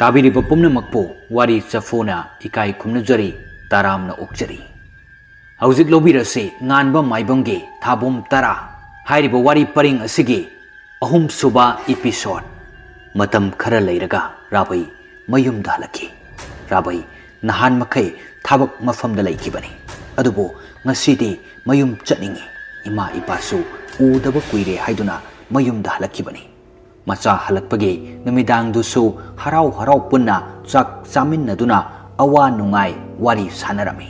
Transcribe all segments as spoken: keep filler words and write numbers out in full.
ꯇꯥꯕꯤꯔꯤꯕ ꯄꯨꯝꯅꯃꯛꯄꯨ ꯋꯥꯔꯤ ꯆꯐꯨꯅ ꯏꯀꯥꯏ ꯈꯨꯝꯅꯖꯔꯤ, ꯇꯔꯥꯝꯅ ꯑꯣꯛꯆꯔꯤ꯫ ꯍꯧꯖꯤꯛ ꯂꯧꯕꯤꯔꯁꯤ ꯉꯥꯟꯕ ꯃꯥꯏꯕꯝꯒꯤ ꯊꯥꯕꯨꯝ ꯇꯔꯥ ꯍꯥꯏꯔꯤꯕ ꯋꯥꯔꯤ ꯄꯔꯤꯡ ꯑꯁꯤꯒꯤ ꯑꯍꯨꯝꯁꯨꯕ episode꯫ ꯃꯇꯝ ꯈꯔ ꯂꯩꯔꯒ ꯔꯥꯕꯩ ꯃꯌꯨꯝꯗ ꯍꯜꯂꯛꯈꯤ꯫ ꯔꯥꯕꯩ ꯅꯍꯥꯟ ꯃꯈꯩ ꯊꯕꯛ ꯃꯐꯝꯗ ꯂꯩꯈꯤꯕꯅꯤ, ꯑꯗꯨꯕꯨ ꯉꯁꯤꯗꯤ ꯃꯌꯨꯝ ꯆꯠꯅꯤꯡꯏ, ꯏꯃꯥ ꯏꯄꯥꯁꯨ ꯎꯗꯕ ꯀꯨꯏꯔꯦ ꯍꯥꯏꯗꯨꯅ ꯃꯌꯨꯝꯗ ꯍꯜꯂꯛꯈꯤꯕꯅꯤ꯫ ꯃꯆꯥ ꯍꯜꯂꯛꯄꯒꯤ ꯅꯨꯃꯤꯗꯥꯡꯗꯨꯁꯨ ꯍꯔꯥꯎ ꯍꯔꯥꯎ ꯄꯨꯟꯅ ꯆꯥꯛ ꯆꯥꯃꯤꯟꯅꯗꯨꯅ ꯑꯋꯥ ꯅꯨꯡꯉꯥꯏ ꯋꯥꯔꯤ ꯁꯥꯟꯅꯔꯝꯃꯤ꯫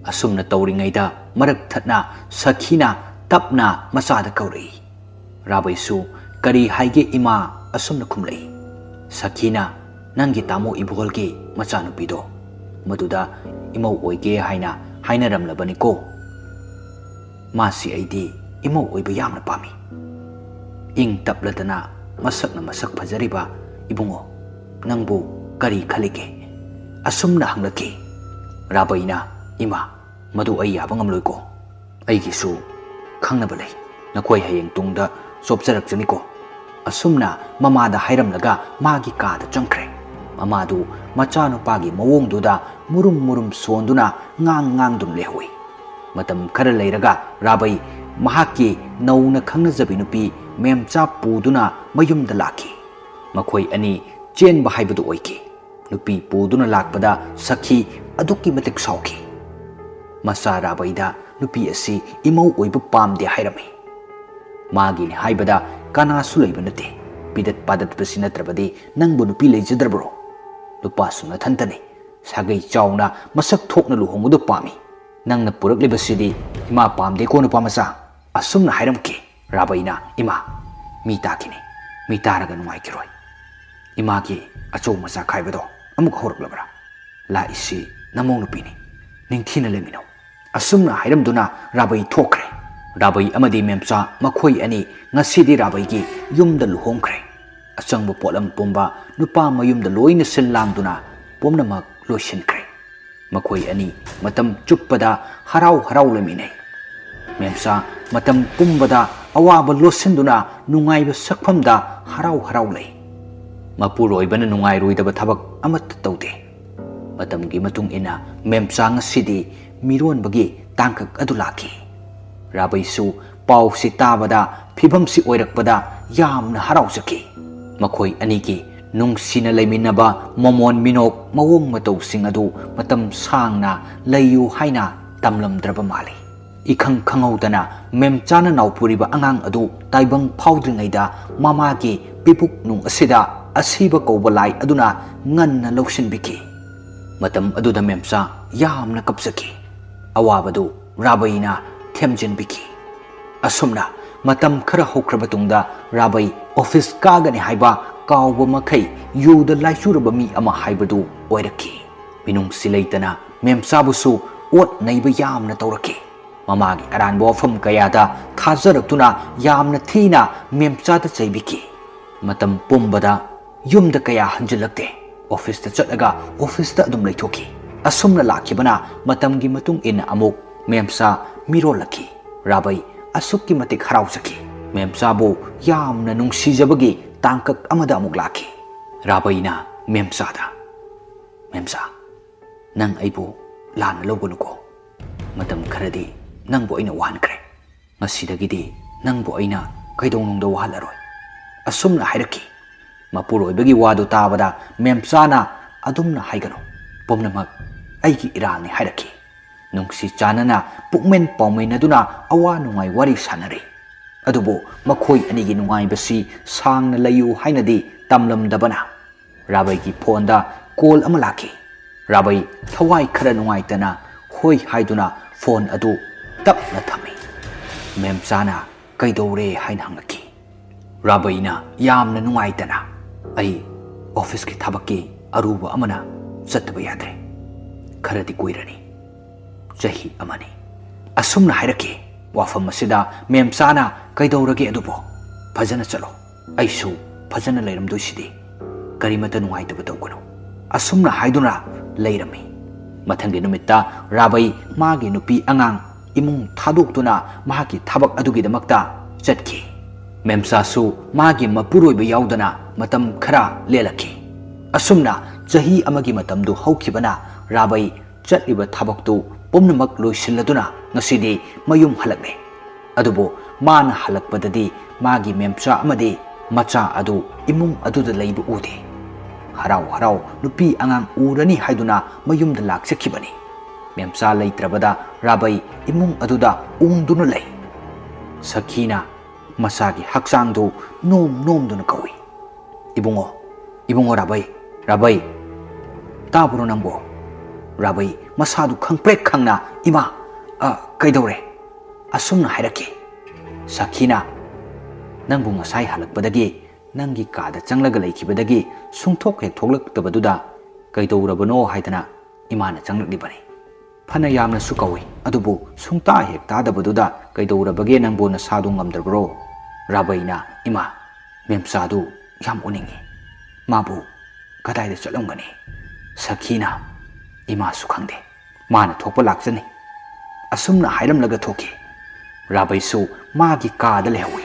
ꯑꯁꯨꯝꯅ ꯇꯧꯔꯤꯉꯩꯗ ꯃꯔꯛ ꯊꯠꯅ ꯁꯈꯤꯅ ꯇꯞꯅ ꯃꯆꯥꯗ ꯀꯧꯔꯛꯏ꯫ ꯔꯥꯕꯩꯁꯨ "ꯀꯔꯤ ꯍꯥꯏꯒꯦ ꯏꯃꯥ?" ꯑꯁꯨꯝꯅ ꯈꯨꯝꯂꯛꯏ꯫ ꯁꯈꯤꯅ "ꯅꯪꯒꯤ ꯇꯥꯃꯣ ꯏꯕꯣꯜꯒꯤ ꯃꯆꯥꯅꯨꯄꯤꯗꯣ, ꯃꯗꯨꯗ ꯏꯃꯧ ꯑꯣꯏꯒꯦ ꯍꯥꯏꯅ ꯍꯥꯏꯅꯔꯝꯂꯕꯅꯤꯀꯣ꯫ ꯃꯥꯁꯤ ꯑꯩꯗꯤ ꯏꯃꯧ ꯑꯣꯏꯕ ꯌꯥꯝꯅ ꯄꯥꯝꯃꯤ꯫ ꯏꯪ ꯇꯞꯂꯗꯅ ꯃꯁꯛꯅ ꯃꯁꯛ ꯐꯖꯔꯤꯕ ꯏꯕꯨꯡꯉꯣ, ꯅꯪꯕꯨ ꯀꯔꯤ ꯈꯜꯂꯤꯒꯦ?" ꯑꯁꯨꯝꯅ ꯍꯪꯂꯛꯈꯤ꯫ ꯔꯥꯕꯩꯅ "ꯏꯃꯥ, ꯃꯗꯨ ꯑꯩ ꯌꯥꯕ ꯉꯝꯂꯣꯏꯀꯣ꯫ ꯑꯩꯒꯤꯁꯨ ꯈꯪꯅꯕ ꯂꯩ꯫ ꯅꯈꯣꯏ ꯍꯌꯦꯡ ꯇꯨꯡꯗ ꯆꯣꯞꯆꯔꯛꯆꯅꯤꯀꯣ꯫" ꯑꯁꯨꯝꯅ ꯃꯃꯥꯗ ꯍꯥꯏꯔꯝꯂꯒ ꯃꯥꯒꯤ ꯀꯥꯗ ꯆꯪꯈ꯭ꯔꯦ꯫ ꯃꯃꯥꯗꯨ ꯃꯆꯥꯅꯨꯄꯥꯒꯤ ꯃꯑꯣꯡꯗꯨꯗ ꯃꯨꯔꯨꯝ ꯃꯨꯔꯨꯝ ꯁꯣꯟꯗꯨꯅ ꯉꯥꯡ ꯉꯥꯡꯗꯨꯅ ꯂꯩꯍꯧꯏ꯫ ꯃꯇꯝ ꯈꯔ ꯂꯩꯔꯒ ꯔꯥꯕꯩ ꯃꯍꯥꯛꯀꯤ ꯅꯧꯅ ꯈꯪꯅꯖꯕꯤ ꯅꯨꯄꯤ ꯃꯦꯝꯆꯥ ꯄꯨꯗꯨꯅ ꯃꯌꯨꯝꯗ ꯂꯥꯛꯈꯤ꯫ ꯃꯈꯣꯏ ꯑꯅꯤ ꯆꯦꯟꯕ ꯍꯥꯏꯕꯗꯨ ꯑꯣꯏꯈꯤ꯫ ꯅꯨꯄꯤ ꯄꯨꯗꯨꯅ ꯂꯥꯛꯄꯗ ꯁꯈꯤ ꯑꯗꯨꯛꯀꯤ ꯃꯇꯤꯛ ꯁꯥꯎꯈꯤ꯫ ꯃꯆꯥ ꯔꯥꯕꯩꯗ ꯅꯨꯄꯤ ꯑꯁꯤ ꯏꯃꯧ ꯑꯣꯏꯕ ꯄꯥꯝꯗꯦ ꯍꯥꯏꯔꯝꯃꯤ꯫ ꯃꯥꯒꯤꯅꯤ ꯍꯥꯏꯕꯗ ꯀꯅꯥꯁꯨ ꯂꯩꯕ ꯅꯠꯇꯦ꯫ ꯄꯤꯗꯠ ꯄꯥꯗꯠꯄꯁꯤ ꯅꯠꯇ꯭ꯔꯕꯗꯤ ꯅꯪꯕꯨ ꯅꯨꯄꯤ ꯂꯩꯖꯗ꯭ꯔꯕ꯭ꯔꯣ? ꯅꯨꯄꯥꯁꯨ ꯅꯊꯟꯇꯅꯤ꯫ ꯁꯥꯒꯩ ꯆꯥꯎꯅ ꯃꯁꯛ ꯊꯣꯛꯅ ꯂꯨꯍꯣꯡꯕꯗꯨ ꯄꯥꯝꯃꯤ꯫ ꯅꯪꯅ ꯄꯨꯔꯛꯂꯤꯕꯁꯤꯗꯤ ꯏꯃꯥ ꯄꯥꯝꯗꯦꯀꯣ ꯅꯨꯄꯥ ꯃꯆꯥ꯫ ꯑꯁꯨꯝꯅ ꯍꯥꯏꯔꯝꯈꯤ꯫ ꯔꯥꯕꯩꯅ, "ꯏꯃꯥ, ꯃꯤ ꯇꯥꯈꯤꯅꯤ꯫ ꯃꯤ ꯇꯥꯔꯒ ꯅꯨꯡꯉꯥꯏꯈꯤꯔꯣꯏ꯫ ꯏꯃꯥꯒꯤ ꯑꯆꯧ ꯃꯆꯥ ꯈꯥꯏꯕꯗꯣ ꯑꯃꯨꯛ ꯍꯧꯔꯛꯂꯕ꯭ꯔꯥ? ꯂꯥꯛꯏꯁꯤ ꯅꯃꯧ ꯅꯨꯄꯤꯅꯤ꯫ ꯅꯤꯡꯊꯤꯅ ꯂꯩꯃꯤꯟꯅꯧ꯫" ꯑꯁꯨꯝꯅ ꯍꯥꯏꯔꯝꯗꯨꯅ ꯔꯥꯕꯩ ꯊꯣꯛꯈ꯭ꯔꯦ꯫ ꯔꯥꯕꯩ ꯑꯃꯗꯤ ꯃꯦꯝꯆꯥ ꯃꯈꯣꯏ ꯑꯅꯤ ꯉꯁꯤꯗꯤ ꯔꯥꯕꯩꯒꯤ ꯌꯨꯝꯗ ꯂꯨꯍꯣꯡꯈ꯭ꯔꯦ꯫ ꯑꯆꯪꯕ ꯄꯣꯠꯂꯝ ꯄꯨꯝꯕ ꯅꯨꯄꯥ ꯃꯌꯨꯝꯗ ꯂꯣꯏꯅ ꯁꯤꯜ ꯂꯥꯡꯗꯨꯅ ꯄꯨꯝꯅꯃꯛ ꯂꯣꯏꯁꯤꯟꯈ꯭ꯔꯦ꯫ ꯃꯈꯣꯏ ꯑꯅꯤ ꯃꯇꯝ ꯆꯨꯞꯄꯗ ꯍꯔꯥꯎ ꯍꯔꯥꯎ ꯂꯩꯃꯤꯟꯅꯩ꯫ ꯃꯦꯝꯆꯥ ꯃꯇꯝ ꯄꯨꯝꯕꯗ ꯑꯋꯥꯕ ꯂꯣꯠꯁꯤꯟꯗꯨꯅ ꯅꯨꯡꯉꯥꯏꯕ ꯁꯛꯐꯝꯗ ꯍꯔꯥꯎ ꯍꯔꯥꯎ ꯂꯩ꯫ ꯃꯄꯨꯔꯣꯏꯕꯅ ꯅꯨꯡꯉꯥꯏꯔꯣꯏꯗꯕ ꯊꯕꯛ ꯑꯃꯠꯇ ꯇꯧꯗꯦ꯫ ꯃꯇꯝꯒꯤ ꯃꯇꯨꯡ ꯏꯟꯅ ꯃꯦꯝꯆꯥ ꯉꯁꯤꯗꯤ ꯃꯤꯔꯣꯟꯕꯒꯤ ꯇꯥꯡꯀꯛ ꯑꯗꯨ ꯂꯥꯛꯈꯤ꯫ ꯔꯥꯕꯩꯁꯨ ꯄꯥꯎꯁꯤ ꯇꯥꯕꯗ, ꯐꯤꯕꯝꯁꯤ ꯑꯣꯏꯔꯛꯄꯗ ꯌꯥꯝꯅ ꯍꯔꯥꯎꯖꯈꯤ꯫ ꯃꯈꯣꯏ ꯑꯅꯤꯒꯤ ꯅꯨꯡꯁꯤꯅ ꯂꯩꯃꯤꯟꯅꯕ ꯃꯃꯣꯟ ꯃꯤꯅꯣꯛ, ꯃꯑꯣꯡ ꯃꯇꯧꯁꯤꯡ ꯑꯗꯨ ꯃꯇꯝ ꯁꯥꯡꯅ ꯂꯩꯌꯨ ꯍꯥꯏꯅ ꯇꯝꯂꯝꯗ꯭ꯔꯕ ꯃꯥꯜꯂꯤ꯫ ꯏꯈꯪ ꯈꯪꯍꯧꯗꯅ ꯃꯦꯝꯆꯥꯅ ꯅꯥꯎꯄꯨꯔꯤꯕ ꯑꯉꯥꯡ ꯑꯗꯨ ꯇꯥꯏꯕꯪ ꯐꯥꯎꯗ꯭ꯔꯤꯉꯩꯗ ꯃꯃꯥꯒꯤ ꯄꯤꯕꯨꯛ ꯅꯨꯡ ꯑꯁꯤꯗ ꯑꯁꯤꯕ ꯀꯧꯕ ꯂꯥꯏ ꯑꯗꯨꯅ ꯉꯟꯅ ꯂꯧꯁꯤꯟꯕꯤꯈꯤ꯫ ꯃꯇꯝ ꯑꯗꯨꯗ ꯃꯦꯝꯆꯥ ꯌꯥꯝꯅ ꯀꯞꯆꯈꯤ꯫ ꯑꯋꯥꯕꯗꯨ ꯔꯥꯕꯩꯅ ꯊꯦꯝꯖꯤꯟꯕꯤꯈꯤ꯫ ꯑꯁꯨꯝꯅ ꯃꯇꯝ ꯈꯔ ꯍꯧꯈ꯭ꯔꯕ ꯇꯨꯡꯗ ꯔꯥꯕꯩ ꯑꯣꯐꯤꯁ ꯀꯥꯒꯅꯤ ꯍꯥꯏꯕ ꯀꯥꯎꯕ ꯃꯈꯩ ꯌꯨꯗ ꯂꯥꯏꯆꯨꯔꯕ ꯃꯤ ꯑꯃ ꯍꯥꯏꯕꯗꯨ ꯑꯣꯏꯔꯛꯈꯤ꯫ ꯃꯤꯅꯨꯡꯁꯤ ꯂꯩꯇꯅ ꯃꯦꯝꯆꯥꯕꯨꯁꯨ ꯑꯣꯠ ꯅꯩꯕ ꯌꯥꯝꯅ ꯇꯧꯔꯛꯈꯤ꯫ ꯃꯃꯥꯒꯤ ꯑꯔꯥꯟꯕ ꯋꯥꯐꯝ ꯀꯌꯥꯗ ꯊꯥꯖꯔꯛꯇꯨꯅ ꯌꯥꯝꯅ ꯊꯤꯅ ꯃꯦꯝꯆꯥꯗ ꯆꯩꯕꯤꯈꯤ꯫ ꯃꯇꯝ ꯄꯨꯝꯕꯗ ꯌꯨꯝꯗ ꯀꯌꯥ ꯍꯟꯖꯤꯜꯂꯛꯇꯦ꯫ ꯑꯣꯐꯤꯁꯇ ꯆꯠꯂꯒ ꯑꯣꯐꯤꯁꯇ ꯑꯗꯨꯝ ꯂꯩꯊꯣꯛꯈꯤ꯫ ꯑꯁꯨꯝꯅ ꯂꯥꯛꯈꯤꯕꯅ ꯃꯇꯝꯒꯤ ꯃꯇꯨꯡ ꯏꯟꯅ ꯑꯃꯨꯛ ꯃꯦꯝꯆꯥ ꯃꯤꯔꯣꯜꯂꯛꯈꯤ꯫ ꯔꯥꯕꯩ ꯑꯁꯨꯛꯀꯤ ꯃꯇꯤꯛ ꯍꯔꯥꯎꯖꯈꯤ꯫ ꯃꯦꯝꯆꯥꯕꯨ ꯌꯥꯝꯅ ꯅꯨꯡꯁꯤꯖꯕꯒꯤ ꯇꯥꯡꯀꯛ ꯑꯃꯗ ꯑꯃꯨꯛ ꯂꯥꯛꯈꯤ꯫ ꯔꯥꯕꯩꯅ ꯃꯦꯝꯆꯥꯗ, "ꯃꯦꯝꯆꯥ, ꯅꯪ ꯑꯩꯕꯨ ꯂꯥꯟꯅ ꯂꯧꯒꯅꯨꯀꯣ꯫ ꯃꯇꯝ ꯈꯔꯗꯤ ꯅꯪꯕꯨ ꯑꯩꯅ ꯋꯥꯍꯟꯈ꯭ꯔꯦ꯫ ꯉꯁꯤꯗꯒꯤꯗꯤ ꯅꯪꯕꯨ ꯑꯩꯅ ꯀꯩꯗꯧꯅꯨꯡꯗ ꯋꯥꯍꯜꯂꯔꯣꯏ"꯫ ꯑꯁꯨꯝꯅ ꯍꯥꯏꯔꯛꯈꯤ꯫ ꯃꯄꯨꯔꯣꯏꯕꯒꯤ ꯋꯥꯗꯨ ꯇꯥꯕꯗ ꯃꯦꯝꯆꯥꯅ, "ꯑꯗꯨꯝꯅ ꯍꯥꯏꯒꯅꯨ, ꯄꯨꯝꯅꯃꯛ ꯑꯩꯒꯤ ꯏꯔꯥꯜꯅꯤ" ꯍꯥꯏꯔꯛꯈꯤ꯫ ꯅꯨꯡꯁꯤ ꯆꯥꯟꯅꯅ ꯄꯨꯛꯃꯦꯟ ꯄꯥꯎꯃꯤꯟꯅꯗꯨꯅ ꯑꯋꯥ ꯅꯨꯡꯉꯥꯏ ꯋꯥꯔꯤ ꯁꯥꯟꯅꯔꯤ꯫ ꯑꯗꯨꯕꯨ ꯃꯈꯣꯏ ꯑꯅꯤꯒꯤ ꯅꯨꯡꯉꯥꯏꯕꯁꯤ ꯁꯥꯡꯅ ꯂꯩꯌꯨ ꯍꯥꯏꯅꯗꯤ ꯇꯝꯂꯝꯗꯕꯅ, ꯔꯥꯕꯩꯒꯤ ꯐꯣꯟꯗ ꯀꯣꯜ ꯑꯃ ꯂꯥꯛꯈꯤ꯫ ꯔꯥꯕꯩ ꯊꯋꯥꯏ ꯈꯔ ꯅꯨꯡꯉꯥꯏꯇꯅ ꯍꯣꯏ ꯍꯥꯏꯗꯨꯅ ꯐꯣꯟ ꯑꯗꯨ ꯇꯞꯅ ꯊꯝꯃꯤ꯫ ꯃꯦꯝꯆꯥꯅ ꯀꯩꯗꯧꯔꯦ ꯍꯥꯏꯅ ꯍꯪꯂꯛꯈꯤ꯫ ꯔꯥꯕꯩꯅ ꯌꯥꯝꯅ ꯅꯨꯡꯉꯥꯏꯇꯅ, "ꯑꯩ ꯑꯣꯐꯤꯁꯀꯤ ꯊꯕꯛꯀꯤ ꯑꯔꯨꯕ ꯑꯃꯅ ꯆꯠꯇꯕ ꯌꯥꯗ꯭ꯔꯦ꯫ ꯈꯔꯗꯤ ꯀꯨꯏꯔꯅꯤ꯫ ꯆꯍꯤ ꯑꯃꯅꯤ"꯫ ꯑꯁꯨꯝꯅ ꯍꯥꯏꯔꯛꯈꯤ꯫ ꯋꯥꯐꯝ ꯑꯁꯤꯗ ꯃꯦꯝꯆꯥꯅ, "ꯀꯩꯗꯧꯔꯒꯦ ꯑꯗꯨꯕꯣ? ꯐꯖꯅ ꯆꯠꯂꯣ꯫ ꯑꯩꯁꯨ ꯐꯖꯅ ꯂꯩꯔꯝꯗꯣꯏꯁꯤꯗꯤ꯫ ꯀꯔꯤꯃꯇ ꯅꯨꯡꯉꯥꯏꯇꯕ ꯇꯧꯒꯅꯨ"꯫ ꯑꯁꯨꯝꯅ ꯍꯥꯏꯗꯨꯅ ꯂꯩꯔꯝꯃꯤ꯫ ꯃꯊꯪꯒꯤ ꯅꯨꯃꯤꯠꯇ ꯔꯥꯕꯩ ꯃꯥꯒꯤ ꯅꯨꯄꯤ ꯑꯉꯥꯡ ꯏꯃꯨꯡ ꯊꯥꯗꯣꯛꯇꯨꯅ ꯃꯍꯥꯛꯀꯤ ꯊꯕꯛ ꯑꯗꯨꯒꯤꯗꯃꯛꯇ ꯆꯠꯈꯤ꯫ ꯃꯦꯝꯆꯥꯁꯨ ꯃꯥꯒꯤ ꯃꯄꯨꯔꯣꯏꯕ ꯌꯥꯎꯗꯅ ꯃꯇꯝ ꯈꯔ ꯂꯦꯜꯂꯛꯈꯤ꯫ ꯑꯁꯨꯝꯅ ꯆꯍꯤ ꯑꯃꯒꯤ ꯃꯇꯝꯗꯨ ꯍꯧꯈꯤꯕꯅ ꯔꯥꯕꯩ ꯆꯠꯂꯤꯕ ꯊꯕꯛꯇꯨ ꯄꯨꯝꯅꯃꯛ ꯂꯣꯏꯁꯤꯜꯂꯗꯨꯅ ꯉꯁꯤꯗꯤ ꯃꯌꯨꯝ ꯍꯜꯂꯛꯂꯦ꯫ ꯑꯗꯨꯕꯨ ꯃꯥꯅ ꯍꯜꯂꯛꯄꯗꯗꯤ ꯃꯥꯒꯤ ꯃꯦꯝꯆꯥ ꯑꯃꯗꯤ ꯃꯆꯥ ꯑꯗꯨ ꯏꯃꯨꯡ ꯑꯗꯨꯗ ꯂꯩꯕ ꯎꯗꯦ꯫ ꯍꯔꯥꯎ ꯍꯔꯥꯎ ꯅꯨꯄꯤ ꯑꯉꯥꯡ ꯎꯔꯅꯤ ꯍꯥꯏꯗꯨꯅ ꯃꯌꯨꯝꯗ ꯂꯥꯛꯆꯈꯤꯕꯅꯤ꯫ ꯃꯦꯝꯆꯥ ꯂꯩꯇ꯭ꯔꯕꯗ ꯔꯥꯕꯩ ꯏꯃꯨꯡ ꯑꯗꯨꯗ ꯎꯪꯗꯨꯅ ꯂꯩ꯫ ꯁꯈꯤꯅ ꯃꯁꯥꯒꯤ ꯍꯛꯆꯥꯡꯗꯨ ꯅꯣꯝ ꯅꯣꯝꯗꯨꯅ ꯀꯧꯏ, "ꯏꯕꯨꯡꯉꯣ, ꯏꯕꯨꯡꯉꯣ ꯔꯥꯕꯩ, ꯔꯥꯕꯩ, ꯇꯥꯕ꯭ꯔꯣ ꯅꯪꯕꯣ?" ꯔꯥꯕꯩ ꯃꯁꯥꯗꯨ ꯈꯪꯄ꯭ꯔꯦꯛ ꯈꯪꯅ, "ꯏꯃꯥ, ꯑ, ꯀꯩꯗꯧꯔꯦ?" ꯑꯁꯨꯝꯅ ꯍꯥꯏꯔꯛꯈꯤ꯫ ꯁꯈꯤꯅ, "ꯅꯪꯕꯨ ꯉꯁꯥꯏ ꯍꯜꯂꯛꯄꯗꯒꯤ, ꯅꯪꯒꯤ ꯀꯥꯗ ꯆꯪꯂꯒ ꯂꯩꯈꯤꯕꯗꯒꯤ ꯁꯨꯡꯊꯣꯛ ꯍꯦꯛ ꯊꯣꯛꯂꯛꯇꯕꯗꯨꯗ ꯀꯩꯗꯧꯔꯕꯅꯣ ꯍꯥꯏꯗꯅ ꯏꯃꯥꯅ ꯆꯪꯂꯛꯂꯤꯕꯅꯤ꯫ ꯐꯅ ꯌꯥꯝꯅꯁꯨ ꯀꯧꯏ, ꯑꯗꯨꯕꯨ ꯁꯨꯡꯇꯥ ꯍꯦꯛ ꯇꯥꯗꯕꯗꯨꯗ ꯀꯩꯗꯧꯔꯕꯒꯦ, ꯅꯪꯕꯨ ꯅꯁꯥꯗꯨ ꯉꯝꯗ꯭ꯔꯕ꯭ꯔꯣ?" ꯔꯥꯕꯩꯅ, "ꯏꯃꯥ, ꯃꯦꯝꯆꯥꯗꯨ ꯌꯥꯝ ꯎꯅꯤꯡꯏ꯫ ꯃꯥꯕꯨ ꯀꯗꯥꯏꯗ ꯆꯠꯂꯝꯒꯅꯤ?" ꯁꯈꯤꯅ, "ꯏꯃꯥꯁꯨ ꯈꯪꯗꯦ꯫ ꯃꯥꯅ ꯊꯣꯛꯄ ꯂꯥꯛꯆꯅꯤ꯫" ꯑꯁꯨꯝꯅ ꯍꯥꯏꯔꯝꯂꯒ ꯊꯣꯛꯈꯤ꯫ ꯔꯥꯕꯩꯁꯨ ꯃꯥꯒꯤ ꯀꯥꯗ ꯂꯩꯍꯧꯏ꯫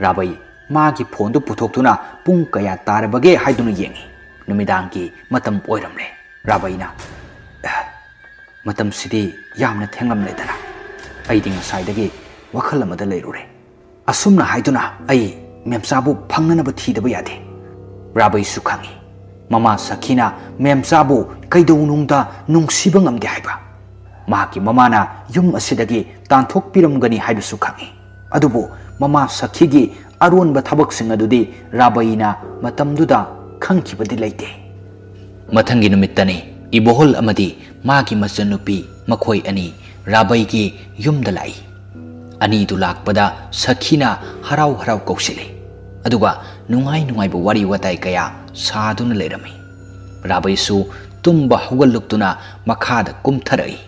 ꯔꯥꯕꯩ ꯃꯥꯒꯤ ꯐꯣꯟꯗꯨ ꯄꯨꯊꯣꯛꯇꯨꯅ ꯄꯨꯡ ꯀꯌꯥ ꯇꯥꯔꯕꯒꯦ ꯍꯥꯏꯗꯨꯅ ꯌꯦꯡꯏ꯫ ꯅꯨꯃꯤꯗꯥꯡꯒꯤ ꯃꯇꯝ ꯑꯣꯏꯔꯝꯂꯦ꯫ ꯔꯥꯕꯩꯅ, "ꯑꯦ, ꯃꯇꯝꯁꯤꯗꯤ ꯌꯥꯝꯅ ꯊꯦꯡꯂꯝꯂꯦꯗꯅ꯫ ꯑꯩꯗꯤ ꯉꯁꯥꯏꯗꯒꯤ ꯋꯥꯈꯜ ꯑꯃꯗ ꯂꯩꯔꯨꯔꯦ꯫" ꯑꯁꯨꯝꯅ ꯍꯥꯏꯗꯨꯅ ꯑꯩ ꯃꯦꯝꯆꯥꯕꯨ ꯐꯪꯅꯅꯕ ꯊꯤꯗꯕ ꯌꯥꯗꯦ꯫ ꯔꯥꯕꯩꯁꯨ ꯈꯪꯏ, ꯃꯃꯥ ꯁꯈꯤꯅ ꯃꯦꯝꯆꯥꯕꯨ ꯀꯩꯗꯧꯅꯨꯡꯗ ꯅꯨꯡꯁꯤꯕ ꯉꯝꯗꯦ ꯍꯥꯏꯕ꯫ ꯃꯍꯥꯛꯀꯤ ꯃꯃꯥꯅ ꯌꯨꯝ ꯑꯁꯤꯗꯒꯤ ꯇꯥꯟꯊꯣꯛꯄꯤꯔꯝꯒꯅꯤ ꯍꯥꯏꯕꯁꯨ ꯈꯪꯏ꯫ ꯑꯗꯨꯕꯨ ꯃꯃꯥ ꯁꯈꯤꯒꯤ ꯑꯔꯣꯟꯕ ꯊꯕꯛꯁꯤꯡ ꯑꯗꯨꯗꯤ ꯔꯥꯕꯩꯅ ꯃꯇꯝꯗꯨꯗ ꯈꯪꯈꯤꯕꯗꯤ ꯂꯩꯇꯦ꯫ ꯃꯊꯪꯒꯤ ꯅꯨꯃꯤꯠꯇꯅꯤ ꯏꯕꯣꯍꯜ ꯑꯃꯗꯤ ꯃꯥꯒꯤ ꯃꯆꯟꯅꯨꯄꯤ ꯃꯈꯣꯏ ꯑꯅꯤ ꯔꯥꯕꯩꯒꯤ ꯌꯨꯝꯗ ꯂꯥꯛꯏ꯫ ꯑꯅꯤꯗꯨ ꯂꯥꯛꯄꯗ ꯁꯈꯤꯅ ꯍꯔꯥꯎ ꯍꯔꯥꯎ ꯀꯧꯁꯤꯜꯂꯤ꯫ ꯑꯗꯨꯒ ꯅꯨꯡꯉꯥꯏ ꯅꯨꯡꯉꯥꯏꯕ ꯋꯥꯔꯤ ꯋꯥꯇꯥꯏ ꯀꯌꯥ ꯁꯥꯗꯨꯅ ꯂꯩꯔꯝꯃꯤ꯫ ꯔꯥꯕꯩꯁꯨ ꯇꯨꯝꯕ ꯍꯧꯒꯠꯂꯛꯇꯨꯅ ꯃꯈꯥꯗ ꯀꯨꯝꯊꯔꯛꯏ꯫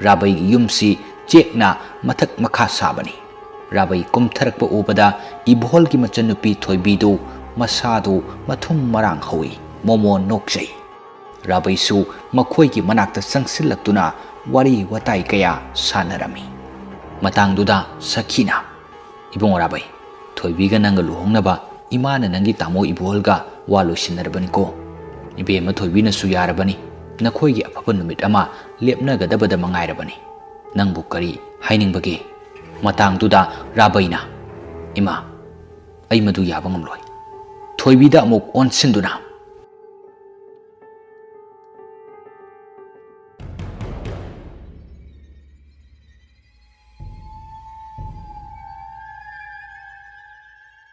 ꯔꯥꯕꯩꯒꯤ ꯌꯨꯝꯁꯤ ꯆꯦꯛꯅ ꯃꯊꯛ ꯃꯈꯥ ꯁꯥꯕꯅꯤ꯫ ꯔꯥꯕꯩ ꯀꯨꯝꯊꯔꯛꯄ ꯎꯕꯗ ꯏꯕꯣꯍꯜꯒꯤ ꯃꯆꯟꯅꯨꯄꯤ ꯊꯣꯏꯕꯤꯗꯨ ꯃꯁꯥꯗꯨ ꯃꯊꯨꯝ ꯃꯔꯥꯡ ꯍꯧꯏ, ꯃꯣꯃꯣꯟ ꯅꯣꯛꯆꯩ꯫ ꯔꯥꯕꯩꯁꯨ ꯃꯈꯣꯏꯒꯤ ꯃꯅꯥꯛꯇ ꯆꯪꯁꯤꯜꯂꯛꯇꯨꯅ ꯋꯥꯔꯤ ꯋꯥꯇꯥꯏ ꯀꯌꯥ ꯁꯥꯟꯅꯔꯝꯃꯤ꯫ ꯃꯇꯥꯡꯗꯨꯗ ꯁꯈꯤꯅ, "ꯏꯕꯨꯡꯉꯣ ꯔꯥꯕꯩ, ꯊꯣꯏꯕꯤꯒ ꯅꯪꯒ ꯂꯨꯍꯣꯡꯅꯕ ꯏꯃꯥꯅ ꯅꯪꯒꯤ ꯇꯥꯃꯣ ꯏꯕꯣꯜꯒ ꯋꯥ ꯂꯣꯏꯁꯤꯟꯅꯔꯕꯅꯤꯀꯣ꯫ ꯏꯕꯦꯝꯃ ꯊꯣꯏꯕꯤꯅꯁꯨ ꯌꯥꯔꯕꯅꯤ꯫ ꯅꯈꯣꯏꯒꯤ ꯑꯐꯕ ꯅꯨꯃꯤꯠ ꯑꯃ ꯂꯦꯞꯅꯒꯗꯕꯗ ꯃꯉꯥꯏꯔꯕꯅꯤ꯫ ꯅꯪꯕꯨ ꯀꯔꯤ ꯍꯥꯏꯅꯤꯡꯕꯒꯦ?" ꯃꯇꯥꯡꯗꯨꯗ ꯔꯥꯕꯩꯅ, "ꯏꯃꯥ, ꯑꯩ ꯃꯗꯨ ꯌꯥꯕ ꯉꯝꯂꯣꯏ꯫" ꯊꯣꯏꯕꯤꯗ ꯑꯃꯨꯛ ꯑꯣꯟꯁꯤꯟꯗꯨꯅ,